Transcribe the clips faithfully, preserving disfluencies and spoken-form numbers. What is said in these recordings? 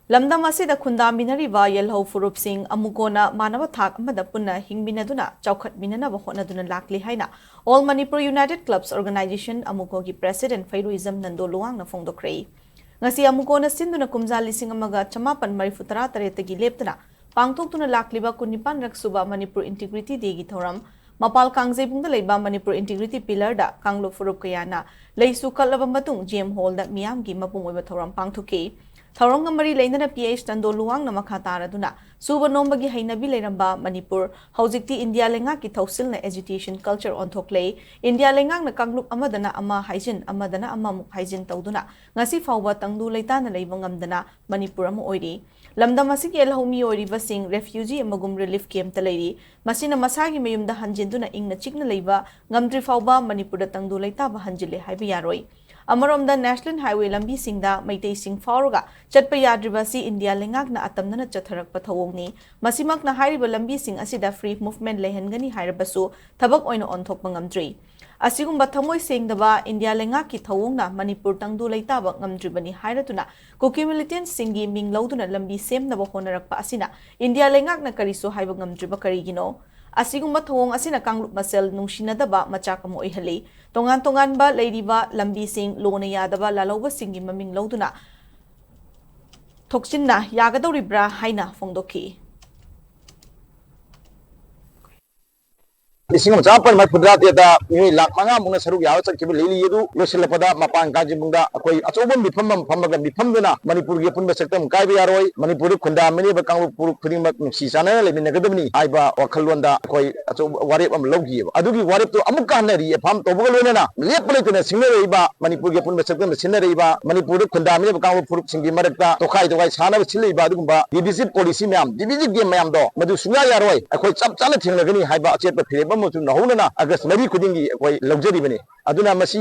ꯂꯝꯗꯝ ꯑꯁꯤꯗ ꯈꯨꯟꯗꯥꯃꯤꯟꯅꯔꯤꯕ ꯌꯦꯜꯍꯧ ꯐꯨꯔꯨꯞꯁꯤꯡ ꯑꯃꯨꯀꯣꯅ ꯃꯥꯟꯅꯕ ꯊꯥꯛ ꯑꯃꯗ ꯄꯨꯟꯅ ꯍꯤꯡꯃꯤꯟꯅꯗꯨꯅ ꯆꯥꯎꯈꯠꯃꯤꯟꯅꯅꯕ ꯍꯣꯠꯅꯗꯨꯅ ꯂꯥꯛꯂꯤ ꯍꯥꯏꯅ All Manipur United Clubs Organization, ꯑꯃꯨꯀꯣꯒꯤ president ꯐꯩꯔꯨꯏꯖꯝ Nando ꯂꯨꯋꯥꯡꯅ ꯐꯣꯡꯗꯣꯛꯈ꯭ꯔꯦ꯫ ꯉꯁꯤ ꯑꯃꯨꯀꯣꯅ ꯁꯤꯟꯗꯨꯅ ꯀꯨꯝꯖꯥ ꯂꯤꯁꯤꯡ ꯑꯃꯒ ꯆꯃꯥꯄꯟ ꯃꯔꯤꯐꯨ ꯇꯔꯥ ꯇꯔꯦꯠꯇꯒꯤ ꯂꯦꯞꯇꯅ ꯄꯥꯡꯊꯣꯛꯇꯨꯅ ꯂꯥꯛꯂꯤꯕ ꯀꯨꯟꯅꯤꯄꯥꯟ ꯔꯛ ꯁꯨꯕ ꯃꯅꯤꯄꯨꯔ Integrity Day ꯒꯤ ꯊꯧꯔꯝ ꯃꯄꯥꯜ ꯀꯥꯡꯖꯩꯕꯨꯡꯗ ꯂꯩꯕ ꯃꯅꯤꯄꯨꯔ Integrity Pillar ꯗ ꯀꯥꯡꯂꯨꯞ ꯐꯨꯔꯨꯞ ꯀꯌꯥꯅ ꯂꯩꯁꯨ ꯀꯠꯂꯕ ꯃꯇꯨꯡ G M Hall ꯗ ꯃꯤꯌꯥꯝꯒꯤ ꯃꯄꯨꯡ ꯑꯣꯏꯕ ꯊꯧꯔꯝ ꯄꯥꯡꯊꯣꯛꯈꯤ꯫ ꯊꯧꯔꯝꯒ ꯃꯔꯤ ꯂꯩꯅꯅ P H ꯅꯟꯗꯣ ꯂꯨꯋꯥꯡꯅ ꯃꯈꯥ ꯇꯥꯔꯗꯨꯅ ꯁꯨꯕ ꯅꯣꯝꯕꯒꯤ ꯍꯩꯅꯕꯤ ꯂꯩꯔꯝꯕ ꯃꯅꯤꯄꯨꯔ ꯍꯧꯖꯤꯛꯇꯤ ꯏꯟꯗꯤꯌꯥ ꯂꯩꯉꯥꯛꯀꯤ ꯊꯧꯁꯤꯜꯅ agitation culture ꯑꯣꯟꯊꯣꯛꯂꯦ꯫ ꯏꯟꯗꯤꯌꯥ ꯂꯩꯉꯥꯛꯅ ꯀꯥꯡꯂꯨꯞ ꯑꯃꯗꯅ ꯑꯃ ꯍꯥꯏꯖꯤꯟ, ꯑꯃꯗꯅ ꯑꯃꯃꯨꯛ ꯍꯥꯏꯖꯤꯟ ꯇꯧꯗꯨꯅ ꯉꯁꯤ ꯐꯥꯎꯕ ꯇꯪꯗꯨ ꯂꯩꯇꯥꯅ ꯂꯩꯕ ꯉꯝꯗꯅ ꯃꯅꯤꯄꯨꯔ ꯑꯃ ꯑꯣꯏꯔꯤ꯫ ꯂꯝꯗꯝ ꯑꯁꯤꯒꯤ ꯌꯦꯜꯍꯧ ꯃꯤꯑꯣꯏꯔꯤꯕꯁꯤꯡ refugee ꯑꯃꯒꯨꯝ relief camp ꯇ ꯂꯩꯔꯤ꯫ ꯃꯁꯤꯅ ꯃꯁꯥꯒꯤ ꯃꯌꯨꯝꯗ ꯍꯟꯖꯤꯟꯗꯨꯅ ꯏꯪꯅ ꯆꯤꯛꯅ ꯂꯩꯕ ꯉꯝꯗ꯭ꯔꯤ ꯐꯥꯎꯕ ꯃꯅꯤꯄꯨꯔꯗ ꯇꯪꯗꯨ ꯂꯩꯇꯥꯕ ꯍꯟꯖꯤꯜꯂꯦ ꯍꯥꯏꯕ ꯌꯥꯔꯣꯏ꯫ ꯑꯃꯔꯣꯝꯗ National Highway ꯂꯝꯕꯤꯁꯤꯡꯗ ꯃꯩꯇꯩꯁꯤꯡ ꯐꯥꯎꯔꯒ ꯆꯠꯄ ꯌꯥꯗ꯭ꯔꯤꯕ ꯑꯁꯤ ꯏꯟꯗꯤꯌꯥ ꯂꯩꯉꯥꯛꯅ ꯑꯇꯝꯅꯅ ꯆꯠꯊꯔꯛꯄ ꯊꯧꯑꯣꯡꯅꯤ꯫ ꯃꯁꯤꯃꯛꯅ ꯍꯥꯏꯔꯤꯕ ꯂꯝꯕꯤꯁꯤꯡ ꯑꯁꯤꯗ free movement ꯂꯩꯍꯟꯒꯅꯤ ꯍꯥꯏꯔꯕꯁꯨ ꯊꯕꯛ ꯑꯣꯏꯅ ꯑꯣꯟꯊꯣꯛꯄ ꯉꯝꯗ꯭ꯔꯤ꯫ ꯑꯁꯤꯒꯨꯝꯕ ꯊꯃꯣꯏ ꯁꯦꯡꯗꯕ ꯏꯟꯗꯤꯌꯥ ꯂꯩꯉꯥꯛꯀꯤ ꯊꯧꯑꯣꯡꯅ ꯃꯅꯤꯄꯨꯔ ꯇꯪꯗꯨ ꯂꯩꯇꯥꯕ ꯉꯝꯗ꯭ꯔꯤꯕꯅꯤ ꯍꯥꯏꯔꯗꯨꯅ ꯀꯨꯀꯤ militant ꯁꯤꯡꯒꯤ ꯃꯤꯡ ꯂꯧꯗꯨꯅ ꯂꯝꯕꯤ ꯁꯦꯝꯅꯕ ꯍꯣꯠꯅꯔꯛꯄ ꯑꯁꯤꯅ ꯏꯟꯗꯤꯌꯥ ꯂꯩꯉꯥꯛꯅ ꯀꯔꯤꯁꯨ ꯍꯥꯏꯕ ꯉꯝꯗ꯭ꯔꯤꯕ ꯀꯔꯤꯒꯤꯅꯣ? ꯑꯁꯤꯒꯨꯝꯕ ꯊꯧꯑꯣꯡ ꯑꯁꯤꯅ ꯀꯥꯡꯂꯨꯞ ꯃꯁꯦꯜ ꯅꯨꯡꯁꯤꯅꯗꯕ ꯃꯆꯥꯛ ꯑꯃ ꯑꯣꯏꯍꯜꯂꯤ꯫ ꯇꯣꯉꯥꯟ ꯇꯣꯉꯥꯟꯕ ꯂꯩꯔꯤꯕ ꯂꯝꯕꯤꯁꯤꯡ ꯂꯣꯅ ꯌꯥꯗꯕ ꯂꯥꯜꯍꯧꯕꯁꯤꯡꯒꯤ ꯃꯃꯤꯡ ꯂꯧꯗꯨꯅ ꯊꯣꯛꯆꯤꯟꯅ ꯌꯥꯒꯗꯧꯔꯤꯕ꯭ꯔꯥ ꯍꯥꯏꯅ ꯐꯣꯡꯗꯣꯛꯈꯤ꯫ ꯂꯤꯁꯤꯡ ꯑꯃ ꯆꯃꯥꯄꯟ ꯃꯔꯤꯐꯨꯇꯔꯥ ꯇꯔꯦꯠꯇ ꯃꯤꯑꯣꯏ ꯂꯥꯈ ꯃꯉꯥꯃꯨꯛꯅ ꯁꯔꯨꯛ ꯌꯥꯕ ꯆꯠꯈꯤꯕ ꯂꯤꯂꯤ ꯑꯗꯨ ꯂꯣꯏꯁꯤꯜꯂꯛꯄꯗ ꯃꯄꯥꯟ ꯀꯥꯡꯖꯩꯕꯨꯡꯗ ꯑꯩꯈꯣꯏ ꯑꯆꯧꯕ ꯃꯤꯐꯝ ꯑꯃ ꯐꯝꯃꯒ ꯃꯤꯐꯝꯗꯨꯅ ꯃꯅꯤꯄꯨꯔꯒꯤ ꯑꯄꯨꯟꯕ ꯁꯛꯇꯝ ꯀꯥꯏꯕ ꯌꯥꯔꯣꯏ, ꯃꯅꯤꯄꯨꯔꯗ ꯈꯨꯟꯗꯥꯃꯤꯟꯅꯔꯤꯕ ꯀꯥꯡꯂꯨꯞ ꯐꯨꯔꯨꯞ ꯈꯨꯗꯤꯡꯃꯛ ꯅꯨꯡꯁꯤ ꯆꯥꯟꯅꯅ ꯂꯩꯃꯤꯟꯅꯒꯗꯕꯅꯤ ꯍꯥꯏꯕ ꯋꯥꯈꯜꯂꯣꯟꯗ ꯑꯩꯈꯣꯏ ꯑꯆꯧꯕ ꯋꯥꯔꯦꯞ ꯑꯃ ꯂꯧꯈꯤꯑꯕ꯫ ꯑꯗꯨꯒꯤ ꯋꯥꯔꯦꯞꯇꯨ ꯑꯃꯨꯛꯀ ꯍꯟꯅ reaffirm ꯇꯧꯕꯒ ꯂꯣꯏꯅꯅ ꯂꯦꯞꯄ ꯂꯩꯇꯅ ꯁꯤꯡꯅꯔꯛꯏꯕ ꯃꯅꯤꯄꯨꯔꯒꯤ ꯑꯄꯨꯟꯕ ꯁꯛꯇꯝꯗ ꯁꯤꯟꯅꯔꯛꯏꯕ ꯃꯅꯤꯄꯨꯔꯗ ꯈꯨꯟꯗꯥꯃꯤꯟꯅꯔꯤꯕ ꯀꯥꯡꯂꯨꯞ ꯐꯨꯔꯨꯞꯁꯤꯡꯒꯤ ꯃꯔꯛꯇ ꯇꯣꯈꯥꯏ ꯇꯣꯈꯥꯏ ꯁꯥꯟꯅꯕ ꯁꯤꯜꯂꯛꯏꯕ ꯑꯗꯨꯒꯨꯝꯕ divisive policy ꯃꯌꯥꯝ, divisive game ꯃꯌꯥꯝꯗꯣ ꯃꯗꯨ ꯁꯨꯡꯌꯥ ꯌꯥꯔꯣꯏ꯫ ꯑꯩꯈꯣꯏ ꯆꯞ ꯆꯥꯅ ꯊꯦꯡꯅꯒꯅꯤ ꯍꯥꯏꯕ ꯑꯆꯦꯠꯄ ꯐꯤꯔꯦꯞ ꯑꯃꯁꯨ ꯅꯧꯍꯧꯅꯅ ꯑꯥꯒꯁ ꯃꯔꯤ ꯈꯨꯗꯤꯡꯒꯤ ꯑꯩꯈꯣꯏ ꯂꯧꯖꯔꯤꯕꯅꯤ꯫ ꯑꯗꯨꯅ ꯃꯁꯤ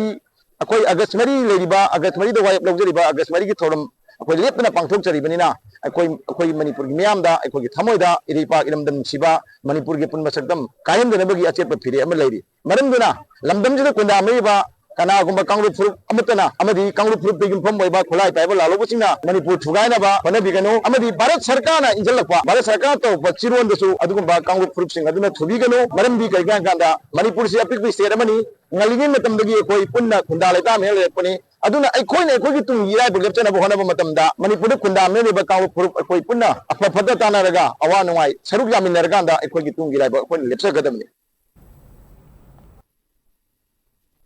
ꯑꯩꯈꯣꯏ ꯑꯥꯒꯁ ꯃꯔꯤ ꯂꯩꯔꯤꯕ, ꯑꯥꯒꯁ ꯃꯔꯤꯗ ꯋꯥꯔꯦꯞ ꯂꯧꯖꯔꯤꯕ ꯑꯥꯒꯁ ꯃꯔꯤꯒꯤ ꯊꯧꯔꯝ ꯑꯩꯈꯣꯏ ꯂꯦꯞꯇꯅ ꯄꯥꯡꯊꯣꯛꯆꯔꯤꯕꯅꯤꯅ ꯑꯩꯈꯣꯏ, ꯑꯩꯈꯣꯏ ꯃꯅꯤꯄꯨꯔꯒꯤ ꯃꯤꯌꯥꯝꯗ, ꯑꯩꯈꯣꯏꯒꯤ ꯊꯃꯣꯏꯗ ꯏꯔꯩꯄꯥꯛ ꯏꯔꯝꯗꯝ ꯅꯨꯡꯁꯤꯕ ꯃꯅꯤꯄꯨꯔꯒꯤ ꯑꯄꯨꯟꯕ ꯁꯛꯇꯝ ꯀꯥꯏꯍꯟꯗꯅꯕꯒꯤ ꯑꯆꯦꯠꯄ ꯐꯤꯔꯦꯞ ꯑꯃ ꯂꯩꯔꯤ꯫ ꯃꯔꯝꯗꯨꯅ ꯂꯝꯗꯝꯁꯤꯗ ꯈꯨꯟꯗꯥꯃꯤꯔꯤꯕ ꯀꯅꯥꯒꯨꯝꯕ ꯀꯥꯡꯂꯨꯞ ꯐꯨꯔꯨꯞ ꯑꯃꯠꯇꯅ ꯑꯃꯗꯤ ꯀꯥꯡꯂꯨꯞ ꯐꯨꯔꯨꯞꯇ ꯌꯨꯝꯐꯝ ꯑꯣꯏꯕ ꯈꯨꯠꯂꯥꯏ ꯄꯥꯏꯕ ꯂꯥꯂꯣꯕꯁꯤꯡꯅ ꯃꯅꯤꯄꯨꯔ ꯊꯨꯒꯥꯏꯅꯕ ꯍꯣꯠꯅꯕꯤꯒꯅꯨ꯫ ꯑꯃꯗꯤ ꯚꯥꯔꯠ ꯁꯔꯀꯥꯔꯅ ꯏꯟꯖꯜꯂꯛꯄ, ꯚꯥꯔꯠ ꯁꯔꯀꯥꯔꯅ ꯇꯧꯔꯛꯄ ꯆꯤꯔꯣꯟꯗꯁꯨ ꯑꯗꯨꯒꯨꯝꯕ ꯀꯥꯡꯂꯨꯞ ꯐꯨꯔꯨꯞꯁꯤꯡ ꯑꯗꯨꯅ ꯊꯨꯕꯤꯒꯅꯨ꯫ ꯃꯔꯝꯗꯤ ꯀꯔꯤꯒꯤꯅꯣ ꯍꯥꯏ ꯀꯥꯟꯗ ꯃꯅꯤꯄꯨꯔꯁꯤ ꯑꯄꯤꯛꯄ state ꯑꯃꯅꯤ꯫ ꯉꯜꯂꯤꯉꯩ ꯃꯇꯝꯗꯒꯤ ꯑꯩꯈꯣꯏ ꯄꯨꯟꯅ ꯈꯨꯟꯗꯥ ꯂꯩꯇꯥꯃꯤꯟꯅ ꯂꯩꯔꯛꯄꯅꯤ꯫ ꯑꯗꯨꯅ ꯑꯩꯈꯣꯏꯅ ꯑꯩꯈꯣꯏꯒꯤ ꯇꯨꯡꯒꯤ ꯏꯔꯥꯏꯕꯛ ꯂꯦꯞꯆꯅꯕ ꯍꯣꯠꯅꯕ ꯃꯇꯝꯗ ꯃꯅꯤꯄꯨꯔꯗ ꯈꯨꯟꯗꯥꯃꯤꯟꯅꯔꯤꯕ ꯀꯥꯡꯂꯨꯞ ꯐꯨꯔꯨꯞ ꯑꯩꯈꯣꯏ ꯄꯨꯟꯅ ꯑꯐ ꯐꯠꯇ ꯇꯥꯟꯅꯔꯒ ꯑꯋꯥ ꯅꯨꯡꯉꯥꯏ ꯁꯔꯨꯛ ꯌꯥꯃꯤꯟꯅꯔꯀꯥꯟꯗ ꯑꯩꯈꯣꯏꯒꯤ ꯇꯨꯡꯒꯤ ꯏꯔꯥꯏꯕꯛ ꯑꯩꯈꯣꯏꯅ ꯂꯦꯞꯆꯒꯗꯕꯅꯤ꯫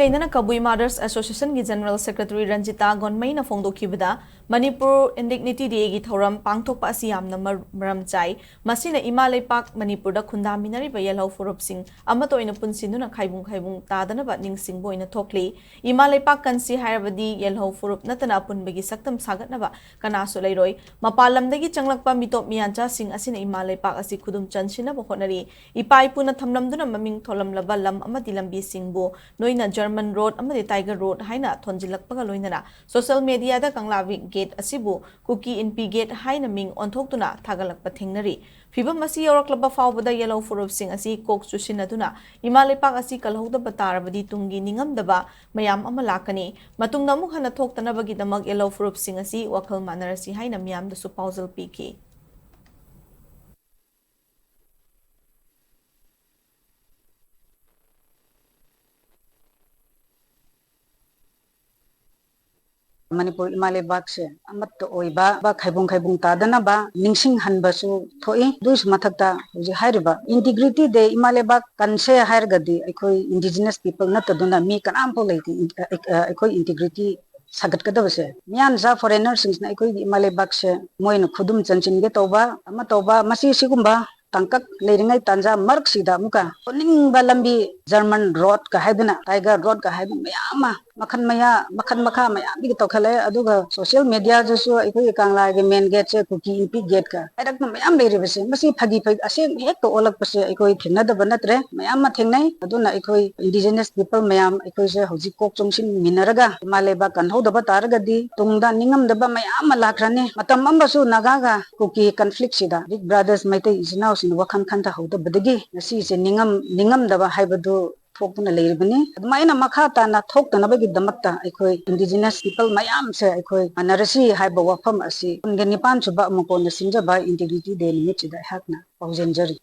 ꯂꯩꯅꯅ ꯀꯕꯨꯏ Mothers Association ꯒꯤ General Secretary Ranjita ꯒꯣꯟꯃꯩꯅ ꯐꯣꯡꯗꯣꯛꯈꯤꯕꯗ, Manipur Indignity Day ꯒꯤ ꯊꯧꯔꯝ ꯄꯥꯡꯊꯣꯛꯄ ꯑꯁꯤ ꯌꯥꯝꯅ ꯃꯔ-, ꯃꯔꯝ ꯆꯥꯏ꯫ ꯃꯁꯤꯅ ꯏꯃꯥ ꯂꯩꯄꯥꯛ ꯃꯅꯤꯄꯨꯔꯗ ꯈꯨꯟꯗꯥꯃꯤꯟꯅꯔꯤꯕ ꯌꯦꯜꯍꯧ ꯐꯨꯔꯨꯞꯁꯤꯡ ꯑꯃꯠꯇ ꯑꯣꯏꯅ ꯄꯨꯟꯁꯤꯟꯗꯨꯅ ꯈꯥꯏꯕꯨꯡ ꯈꯥꯏꯕꯨꯡ ꯇꯥꯗꯅꯕ ꯅꯤꯡꯁꯤꯡꯕ ꯑꯣꯏꯅ ꯊꯣꯛꯂꯤ꯫ ꯏꯃꯥ ꯂꯩꯄꯥꯛ ꯀꯟꯁꯤ ꯍꯥꯏꯔꯕꯗꯤ ꯌꯦꯜꯍꯧ ꯐꯨꯔꯨꯞ ꯅꯠꯇꯅ ꯑꯄꯨꯟꯕꯒꯤ ꯁꯛꯇꯝ ꯁꯥꯒꯠꯅꯕ ꯀꯅꯥꯁꯨ ꯂꯩꯔꯣꯏ꯫ ꯃꯄꯥꯟ ꯂꯝꯗꯒꯤ ꯆꯪꯂꯛꯄ ꯃꯤꯇꯣꯞ ꯃꯤꯌꯥꯟꯆꯥꯁꯤꯡ ꯑꯁꯤꯅ ꯏꯃꯥ ꯂꯩꯄꯥꯛ ꯑꯁꯤ ꯈꯨꯗꯨꯝ ꯆꯟꯁꯤꯟꯅꯕ ꯍꯣꯠꯅꯔꯤ꯫ ꯏꯄꯥ ꯏꯄꯨꯅ ꯊꯝꯂꯝꯗꯨꯅ ꯃꯃꯤꯡ ꯊꯣꯜꯂꯝꯂꯕ ꯂꯝ ꯑꯃꯗꯤ ꯂꯝꯕꯤꯁꯤꯡꯕꯨ ꯅꯣꯏꯅ German Road ꯑꯃꯗꯤ Tiger Road ꯍꯥꯏꯅ ꯊꯣꯟꯖꯤꯜꯂꯛꯄꯒ ꯂꯣꯏꯅꯅ social media ꯗ ꯀꯪꯂꯥ ꯒꯦꯠ ꯑꯁꯤꯕꯨ ꯀꯨꯀꯤ ꯏꯟꯄꯤ ꯒꯦꯠ ꯍꯥꯏꯅ ꯃꯤꯡ ꯑꯣꯟꯊꯣꯛꯇꯨꯅ ꯊꯥꯒꯠꯂꯛꯄ ꯊꯦꯡꯅꯔꯤ꯫ ꯐꯤꯚꯝ ꯑꯁꯤ ꯌꯧꯔꯛꯂꯕ ꯐꯥꯎꯕꯗ ꯌꯦꯜꯍꯧ ꯐꯨꯔꯨꯞꯁꯤꯡ ꯑꯁꯤ ꯀꯣꯛ ꯆꯨꯁꯤꯟꯅꯗꯨꯅ ꯏꯃꯥ ꯂꯩꯄꯥꯛ ꯑꯁꯤ ꯀꯜꯍꯧꯗꯕ ꯇꯥꯔꯕꯗꯤ ꯇꯨꯡꯒꯤ ꯅꯤꯡꯉꯝꯗꯕ ꯃꯌꯥꯝ ꯑꯃ ꯂꯥꯛꯀꯅꯤ꯫ ꯃꯇꯨꯡꯗ ꯑꯃꯨꯛ ꯍꯟꯅ ꯊꯣꯛꯇꯅꯕꯒꯤꯗꯃꯛ ꯌꯦꯜꯍꯧ ꯐꯨꯔꯨꯞꯁꯤꯡ ꯑꯁꯤ ꯋꯥꯈꯜ ꯃꯥꯟꯅꯔꯁꯤ ꯍꯥꯏꯅ ꯃꯤꯌꯥꯝꯗꯁꯨ ꯄꯥꯎꯖꯦꯜ ꯄꯤꯈꯤ꯫ ꯃꯅꯤꯄꯨꯔ ꯏꯃꯥ ꯂꯩꯕꯥꯛꯁꯦ ꯑꯃꯠꯇ ꯑꯣꯏꯕ, ꯈꯥꯏꯕꯨꯡ ꯈꯥꯏꯕꯨꯡ ꯇꯥꯗꯅꯕ ꯅꯤꯡꯁꯤꯡꯍꯟꯕꯁꯨ ꯊꯣꯛꯏ꯫ ꯑꯗꯨꯒꯤꯁꯨ ꯃꯊꯛꯇ ꯍꯧꯖꯤꯛ ꯍꯥꯏꯔꯤꯕ Integrity Day, ꯏꯃꯥ ꯂꯩꯕꯥꯛ ꯀꯟꯁꯦ ꯍꯥꯏꯔꯒꯗꯤ ꯑꯩꯈꯣꯏ indigenous people ꯅꯠꯇꯗꯨꯅ ꯃꯤ ꯀꯅꯥꯝꯐꯥꯎ ꯂꯩꯇꯦ꯫ ꯑꯩꯈꯣꯏ integrity ꯁꯥꯒꯠꯀꯗꯕꯁꯦ, ꯃꯤꯌꯥꯟꯆꯥ foreigner ꯁꯤꯡꯁꯤꯅ ꯑꯩꯈꯣꯏꯒꯤ ꯏꯃꯥ ꯂꯩꯕꯥꯛꯁꯦ ꯃꯣꯏꯅ ꯈꯨꯗꯨꯝ ꯆꯟꯁꯤꯟꯒꯦ ꯇꯧꯕ, ꯑꯃ ꯇꯧꯕ, ꯃꯁꯤ ꯁꯤꯒꯨꯝꯕ ꯇꯥꯡꯀꯛ ꯂꯩꯔꯤꯉꯩ ꯇꯥꯟꯖꯥ ꯃꯔꯛꯁꯤꯗ ꯑꯃꯨꯛꯀ ꯑꯣꯟꯅꯤꯡꯕ ꯂꯝꯕꯤ, German Road ꯀ ꯍꯥꯏꯗꯨꯅ, Tiger Road ꯀ ꯍꯥꯏꯗꯨꯅ ꯃꯌꯥꯝ ꯑꯃ ꯃꯈꯜ ꯃꯌꯥ-, ꯃꯈꯜ ꯃꯈꯥ ꯃꯌꯥꯝꯗꯒꯤ ꯇꯧꯈꯠꯂꯛꯑꯦ꯫ ꯑꯗꯨꯒ social media ꯗꯁꯨ ꯑꯩꯈꯣꯏꯒꯤ ꯀꯪꯂꯥꯒꯤ main gate ꯁꯦ ꯀꯨꯀꯤ ꯏꯟꯄꯤ gate ꯀ ꯍꯥꯏꯔꯛꯄ ꯃꯌꯥꯝ ꯂꯩꯔꯤꯕꯁꯦ, ꯃꯁꯤ ꯐꯥꯒꯤ ꯐꯥꯒꯤ ꯑꯁꯦꯡꯕ ꯍꯦꯛꯇ ꯑꯣꯜꯂꯛꯄꯁꯦ ꯑꯩꯈꯣꯏ ꯊꯦꯡꯅꯗꯕ ꯅꯠꯇ꯭ꯔꯦ, ꯃꯌꯥꯝ ꯑꯃ ꯊꯦꯡꯅꯩ꯫ ꯑꯗꯨꯅ ꯑꯩꯈꯣꯏ indigenous people ꯃꯌꯥꯝ ꯑꯩꯈꯣꯏꯁꯦ ꯍꯧꯖꯤꯛ ꯀꯣꯛ ꯆꯣꯡꯁꯤꯟꯃꯤꯟꯅꯔꯒ ꯏꯃꯥ ꯂꯩꯕꯥꯛ ꯀꯟꯍꯧꯗꯕ ꯇꯥꯔꯒꯗꯤ ꯇꯨꯡꯗ ꯅꯤꯡꯉꯝꯗꯕ ꯃꯌꯥꯝ ꯑꯃ ꯂꯥꯛꯈ꯭ꯔꯅꯤ꯫ ꯃꯇꯝ ꯑꯃꯁꯨ ꯅꯥꯒꯥꯒ ꯀꯨꯀꯤ conflict ꯁꯤꯗ Big Brothers ꯃꯩꯇꯩ ꯏꯆꯤꯟ ꯏꯅꯥꯎꯁꯤꯡꯅ ꯋꯥꯈꯜ ꯈꯟꯊꯍꯧꯗꯕꯗꯒꯤ ꯉꯁꯤꯁꯦ ꯅꯤꯡꯉꯝ-, ꯅꯤꯡꯉꯝꯗꯕ ꯍꯥꯏꯕꯗꯨ ꯄꯣꯛꯇꯨꯅ ꯂꯩꯔꯤꯕꯅꯤ꯫ ꯑꯗꯨꯃꯥꯏꯅ ꯃꯈꯥ ꯇꯥꯅ ꯊꯣꯛꯇꯅꯕꯒꯤꯗꯃꯛꯇ ꯑꯩꯈꯣꯏ indigenous people ꯃꯌꯥꯝꯁꯦ ꯑꯩꯈꯣꯏ ꯃꯥꯟꯅꯔꯁꯤ ꯍꯥꯏꯕ ꯋꯥꯐꯝ ꯑꯁꯤ ꯀꯨꯟꯒ ꯅꯤꯄꯥꯟ ꯁꯨꯕ ꯑꯃꯨꯛ ꯀꯣꯟꯅ ꯁꯤꯟꯖꯕ Integrity Day ꯅꯨꯃꯤꯠꯁꯤꯗ ꯑꯩꯍꯥꯛꯅ ꯄꯥꯎꯖꯦꯟꯖꯔꯤ꯫